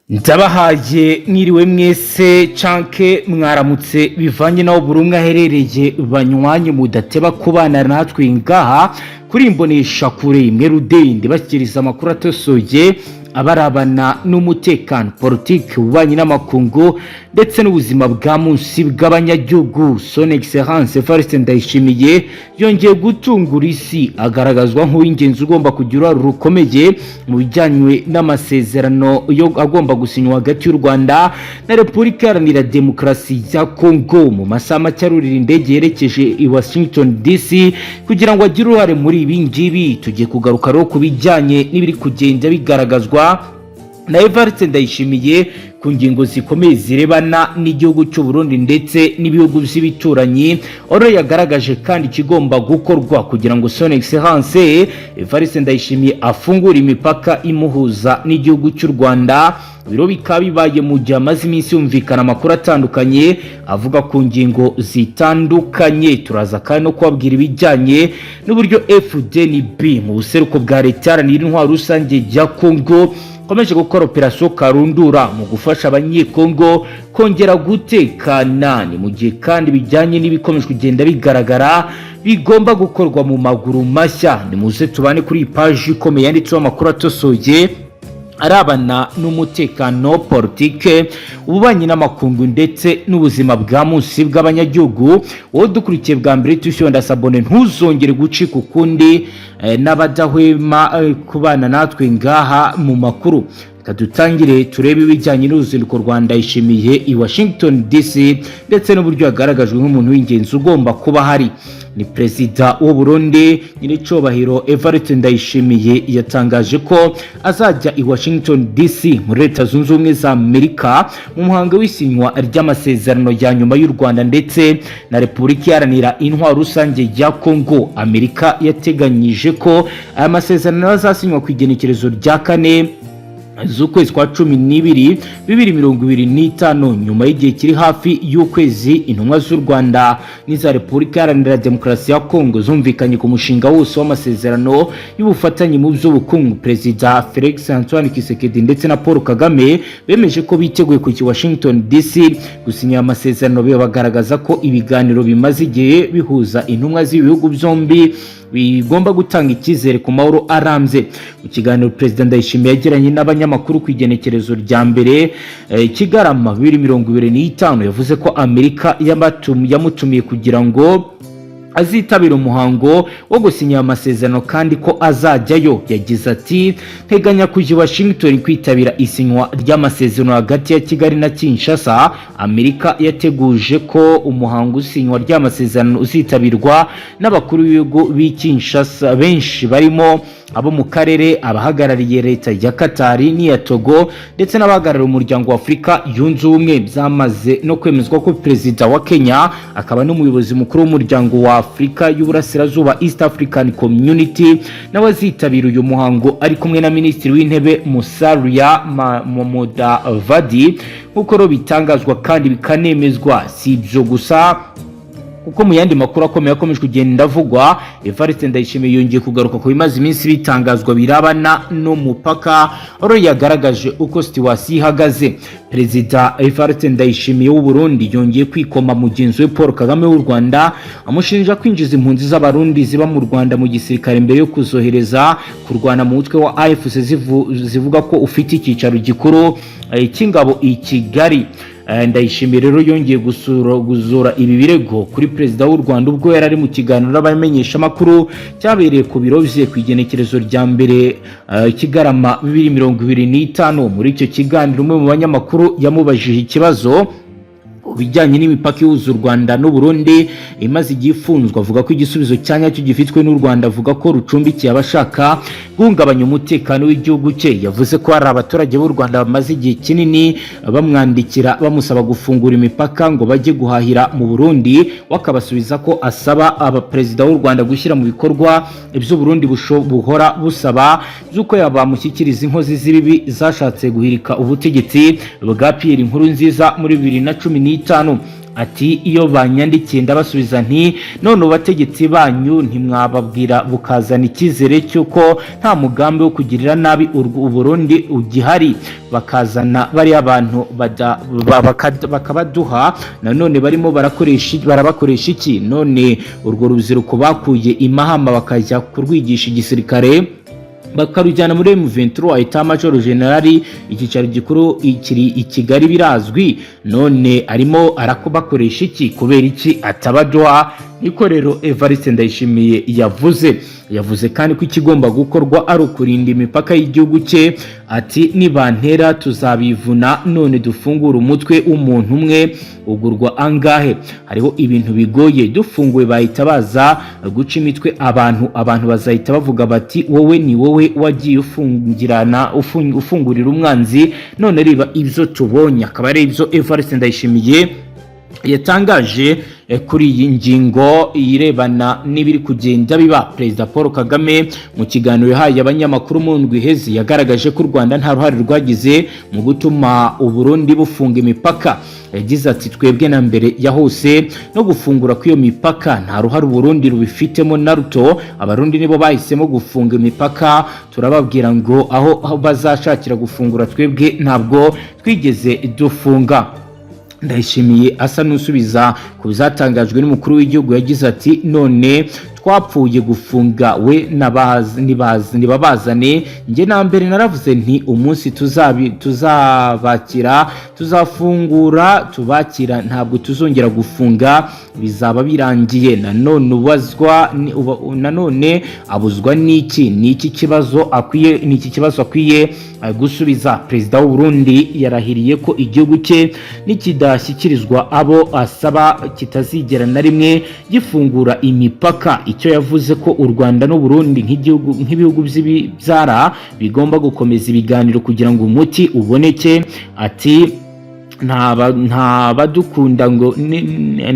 Ndabahaye mwiriwe mwese canke mwaramutse, bivanye naho buri umwe aherereye. Banywanye mudateba kubana natwe ngaha kuri imbonesha kure imwe rudende, bashyikiriza amakuru atosoye abarabana n'umutekano, politiki, ububanyi n'amakungu ndetse n'ubuzima bwa munsi bw'abanyagihugu. Son Excellence Evariste Ndayishimiye yongeye gutungura isi, agaragazwa nk'uw'ingenzi ugomba kugira uruhare rukomeye mu bijyanye n'amasezerano yo agomba gusinywa hagati y'u Rwanda na Repubulika Iharanira Demokarasi ya Kongo. Mu masaha make arurira indege yerekeje i Washington DC kugira ngo agire uruhare muri ibi ngibi. Tugiye kugaruka rero ku bijyanye n'ibiri kugenda bigaragazwa na Evariste Ndayishimiye ku ngingo zikomeye zirebana n'igihugu cy'u Burundi ndetse n'ibihugu by'ibituranyi. Oro yagaragaje kandi ikigomba gukorwa kugira ngo Son Excellence Evariste Ndayishimiye afungure imipaka imuhuza n'igihugu cy'u Rwanda. Biro bikaba bibaye mu gihe amaze iminsi yumvikana amakuru atandukanye avuga ku ngingo zitandukanye. Turaza kandi no kubabwira ibijyanye n'uburyo FDNB mu buseruko bwa Leta Iharanira Intwaro Rusange ya Kongo ikomeje gukora operasiyo karundura mu gufasha Abanyekongo kongera gutekana. Ni mu gihe kandi bijyanye n'ibikomeje kugenda bigaragara bigomba gukorwa mu maguru mashya. Ni muze tubane kuri iyi paji ikomeye yanditseho amakuru atosoye arabana n'umutekano, politike, ububanyi n'amakungu ndetse n'ubuzima bwa munsi bw'abanyagihugu. Wowe dukurikiye bwa mbere, tushyonda s'abonner, ntuzongere gucika ukundi n'abadahwema kubana natwe ngaha mu makuru. Reka dutangire turebe ibijyanye n'uruzinduko rwa Ndayishimiye i Washington DC ndetse n'uburyo yagaragajwe nk'umuntu w'ingenzi ugomba kuba ahari. Ni perezida w'u Burundi, nyir'icyubahiro Evariste Ndayishimiye, yatangaje ko azajya i Washington DC muri Leta Zunze Ubumwe za Amerika mu muhango w'isinywa ry'amasezerano ya nyuma y'u Rwanda ndetse na Repubulika Iharanira Intwaro Rusange ya Kongo. Amerika yateganyije ko aya masezerano azasinywa ku igenekerezo rya 4 z'ukwezi kwa 12 2025, nyuma y'igihe kiri hafi y'ukwezi intumwa z'u Rwanda n'iza Repubulika Iharanira Demokarasi ya Kongo zumvikanye ku mushinga wose w'amasezerano y'ubufatanye mu by'ubukungu. Perezida Felix Antoine Tshisekedi ndetse na Paul Kagame bemeje ko biteguye kujya Washington DC gusinya amasezerano. Bagaragaza ko ibiganiro bimaze igihe bihuza intumwa z'ibihugu byombi bigomba gutanga icyizere ku mahoro arambye. Mu kiganiro Perezida Ndayishimiye yagiranye n'abanyamakuru ku igenekerezo rya 1 Kigarama 2025, yavuze ko Amerika yamutumiye kugira ngo azitabira umuhango wo gusinya amasezerano kandi ko azajyayo. Yagize ati: "Nteganya kujya i Washington kwitabira isinywa ry'amasezerano hagati ya Kigali na Kinshasa. Amerika yateguje ko umuhango usinywa ry'amasezerano uzitabirwa n'abakuru b'ibihugu b'i Kinshasa benshi, barimo abo mu karere, abahagarariye leta ya Katari n'iya Togo ndetse n'abahagarariye Umuryango wa Afurika Yunze Ubumwe. Byamaze no kwemezwa ko perezida wa Kenya akaba n'umuyobozi mukuru w'Umuryango wa Afurika y'Uburasirazuba, East African Community, nawe azitabira uyu muhango ari kumwe na Minisitiri w'Intebe Musalia Mudavadi, nk'uko rero bitangazwa kandi bikanemezwa. Si ibyo gusa, kuko mu yandi makuru akomeye akomeje kugenda avugwa, Evariste Ndayishimiye yongeye kugaruka ku bimaze iminsi bitangazwa birabana n'umupaka, aho yagaragaje uko situation ihagaze. Perezida Evariste Ndayishimiye w'u Burundi yongeye kwikoma mugenzi we Paul Kagame w'u Rwanda, amushinja kwinjiza impunzi z'Abarundi ziba mu Rwanda mu gisirikare mbere yo kuzohereza kurwana mu mutwe wa AFC zivuga ko ufite icyicaro gikuru cy'ingabo i Kigali. Ndayishimiye rero yongeye gusura guzura ibi birego kuri perezida w'u Rwanda ubwo yari ari mu kiganiro n'abamenyeshamakuru cyabereye ku biro bye ku igenekerezo rya 1 Kigarama 2025. Muri icyo kiganiro, umwe mu banyamakuru yamubajije ikibazo bijyanye n'imipaka ihuza u Rwanda n'u Burundi imaze igihe ifunzwe, avuga ko igisubizo cya nyacyo gifitwe n'u Rwanda, avuga ko rucumbikiye abashaka guhungabanya umutekano w'igihugu cye. Yavuze ko hari abaturage b'u Rwanda bamaze igihe kinini bamwandikira bamusaba gufungura imipaka ngo bajye guhahira mu Burundi, we akabasubiza ko asaba abaperezida w'u Rwanda gushyira mu bikorwa ibyo Burundi buhora busaba by'uko yabamushyikiriza inkozi z'ibibi zashatse guhirika ubutegetsi bwa Pierre Nkurunziza muri 2015. Ati: "Iyo banyandikiye ndabasubiza nti: 'None abategetsi banyu ntimwababwira bukazana icyizere cy'uko nta mugambi wo kugirira nabi Uburundi ugihari, bakazana bariya bantu bakabaduha? Nanone barimo barakoresha, barabakoresha iki? None urwo rubyiruko bakuye i Mahama bakajya kurwigisha igisirikare, bakarujyana muri M23, État Major Général, icyicaro gikuru kiri i Kigali, birazwi. None arimo arakubakoresha iki? Kubera iki atabaduha?'" Niko rero Evariste Ndayishimiye yavuze. Yavuze kandi ko ikigomba gukorwa ari ukurinda imipaka y'igihugu cye. Ati: "Nibantera tuzabivuna. None dufungure umutwe w'umuntu umwe ugurwa angahe? Hariho ibintu bigoye. Dufunguye bahita baza guca imitwe abantu. Abantu bazahita bavuga bati: 'Wowe ni wowe wagiye ufungirana, ufungurira umwanzi. None reba ibyo tubonye.'" Akaba ari ibyo Evariste Ndayishimiye yatangaje kuri iyi ngingo irebana n'ibiri kugenda biba. Perezida Paul Kagame mu kiganiro yahaye abanyamakuru mu ndwi iheze yagaragaje ko u Rwanda nta ruhare rwagize mu gutuma Uburundi bufunga imipaka. Yagize ati: "Twebwe na mbere ya hose no gufungura kw'iyo mipaka nta ruhare Uburundi rubifitemo na ruto. Abarundi nibo bahisemo gufunga imipaka. Turababwira ngo aho bazashakira gufungura, twebwe ntabwo twigeze dufunga." Ndayishimiye asa n'usubiza ku bizatangajwe n'umukuru w'igihugu yagize ati: "None twapfuye gufunga, we nibabazane. Njye na mbere naravuze nti umunsi tuzabakira, tuzafungura tubakira, ntabwo tuzongera gufunga, bizaba birangiye." Nanone ubazwa nanone abuzwa n'iki? Ni iki kibazo akwiye gusubiza? Perezida w'u Burundi yarahiriye ko igihugu cye nikidashyikirizwa abo asaba kitazigera na rimwe gifungura imipaka. Icyo yavuze ko u Rwanda n'u Burundi nk'igihugu, nk'ibihugu by'ibibyara, bigomba gukomeza ibiganiro kugira ngo umuti uboneke. Ati: "Nta badukunda ngo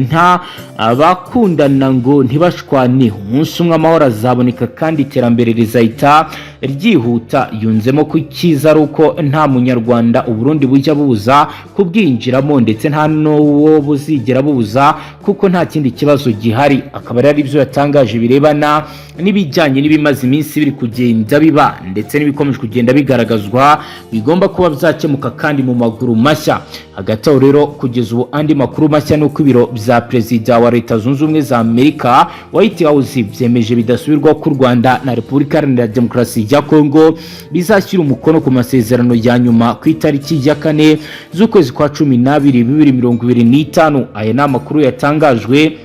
nta abakundana ngo ntibashwane. Umunsi umwe amahoro azaboneka kandi iterambere rizahita ryihuta." Yunzemo ko icyiza ari uko nta munyarwanda Uburundi bujya bubuza kubwinjiramo, ndetse nta n'uwo buzigera bubuza, kuko nta kindi kibazo gihari. Akaba ari byo yatangaje birebana n'ibijyanye n'ibimaze iminsi biri kugenda biba, ndetse n'ibikomeje kugenda bigaragazwa bigomba kuba byakemuka kandi mu maguru mashya. Hagati aho rero, kugeza ubu andi makuru mashya ni uko ibiro bya perezida wa Leta Zunze Ubumwe za Amerika, White House, byemeje bidasubirwaho ko u Rwanda na Repubulika Iharanira Demokarasi ya Kongo bizashyira umukono ku masezerano ya nyuma ku itariki ya 4 z'ukwezi kwa 12 2025. Aya ni amakuru yatangajwe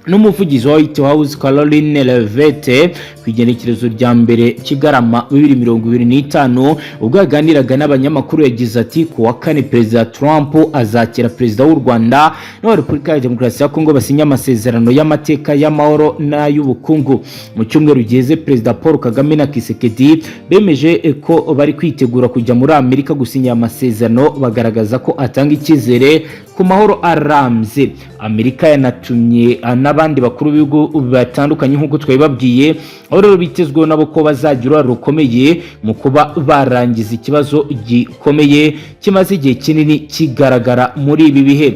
n'umuvugizi wa White House, Karoline Leavitt, ku igenekerezo rya 1 Kigarama 2025, ubwo yaganiraga n'abanyamakuru. Yagize ati: "Ku wa kane Perezida Trump azakira Perezida w'u Rwanda n'uwa Repubulika ya Demokarasi ya Kongo, basinye amasezerano y'amateka y'amahoro n'ay'ubukungu. Mu cyumweru giheze Perezida Paul Kagame na Tshisekedi bemeje ko bari kwitegura kujya muri Amerika gusinya amasezerano, bagaragaza ko atanga icyizere ku mahoro arambye. Amerika yanatumye n'abandi bakuru b'ibihugu batandukanye, nk'uko twabibabwiye, aho rero bitezweho nabo ko bazagira uruhare rukomeye mu kuba barangiza ikibazo gikomeye kimaze igihe kinini kigaragara muri ibi bihe."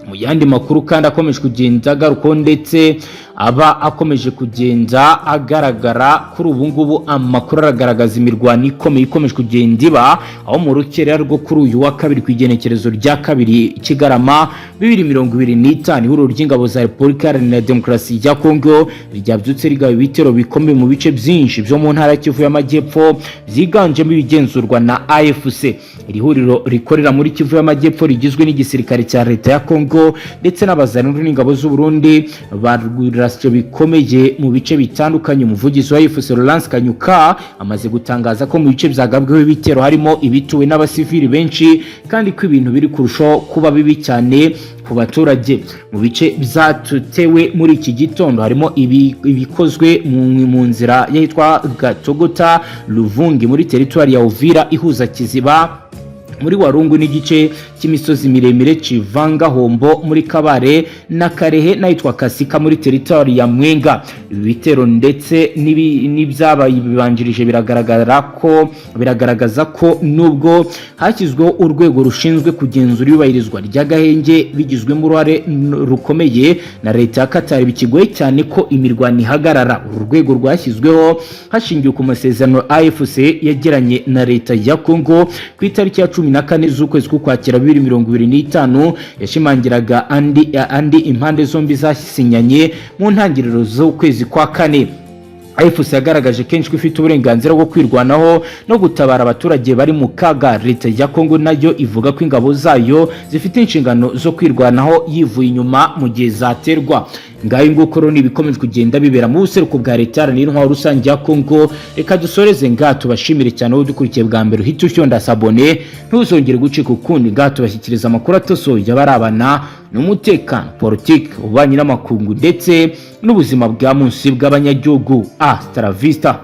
Mu yandi makuru kandi akomeje kugenda agarukaho, ndetse aba akomeje kugenda agaragara kuri ubu ngubu, amakuru aragaragaza imirwano ikomeye ikomeje kugenda iba, aho mu rukerera rwo kuri uyu wa kabiri, ku igenekerezo rya 2 Kigarama 2025, ihuriro ry'ingabo za Repubulika Iharanira Demokarasi ya Kongo ryabyutse rigaba ibitero bikomeye mu bice byinshi byo mu ntara ya Kivu y'Amajyepfo byiganjemo ibigenzurwa na AFC. Iri huriro rikorera muri Kivu y'Amajyepfo rigizwe n'igisirikare cya leta ya Kongo ndetse n'Abazarendo n'ingabo z'u Burundi barwirasyo bikomeye mu bice bitandukanye. Umuvugizi wa AFC, Lawrence Kanyuka, amaze gutangaza ko mu bice byagabweho ibitero harimo ibituwe n'abasivili benshi, kandi ko ibintu biri kurushaho kuba bibi cyane ku baturage. Mu bice byatewe muri iki gitondo harimo ibikozwe mu nzira yitwa Gatogota Luvungi muri teritwari ya Uvira ihuza Kiziba Muri Warungu n'igice cy'imisozi miremire Civanga Hombo muri Kabare na Karehe n'ahitwa Kasika muri teritwari ya Mwenga. Ibi bitero ndetse n'ibyabaye bibanjirije biragaragara ko biragaragaza ko nubwo hashyizweho urwego rushinzwe kugenzura iyubahirizwa ry'agahenge bigizwemo uruhare rukomeye na leta ya Qatar, bikigoye cyane ko imirwano ihagarara. Uru rwego rwashyizweho hashingiwe ku masezerano AFC yagiranye na leta ya Congo ku itariki ya 14 z'ukwezi k'Ukwakira 2025, yashimangiraga andi impande zombi zasinyanye mu ntangiriro z'ukwezi kwa kane. AFC yagaragaje kenshi ko ifite uburenganzira bwo kwirwanaho no gutabara abaturage bari mu kaga. Leta ya Congo nayo ivuga ko ingabo zayo zifite inshingano zo kwirwanaho yivuye inyuma mu gihe zaterwa. Ngayo nguko rero ibikomeje kugenda bibera mu buseruko bwa leta iharanira intwaro rusange ya Congo. Reka dusoreze ngaha, tubashimire cyane wowe udukurikiye bwa mbere, uhita ufyonda s'abonner, ntuzongere gucika ukundi. Ngaha tubashyikiriza amakuru atosoye abarabana n'umutekano, politiki, ububanyi n'amakungu ndetse n'ubuzima bwa munsi bw'abanyagihugu. Hasta la vista.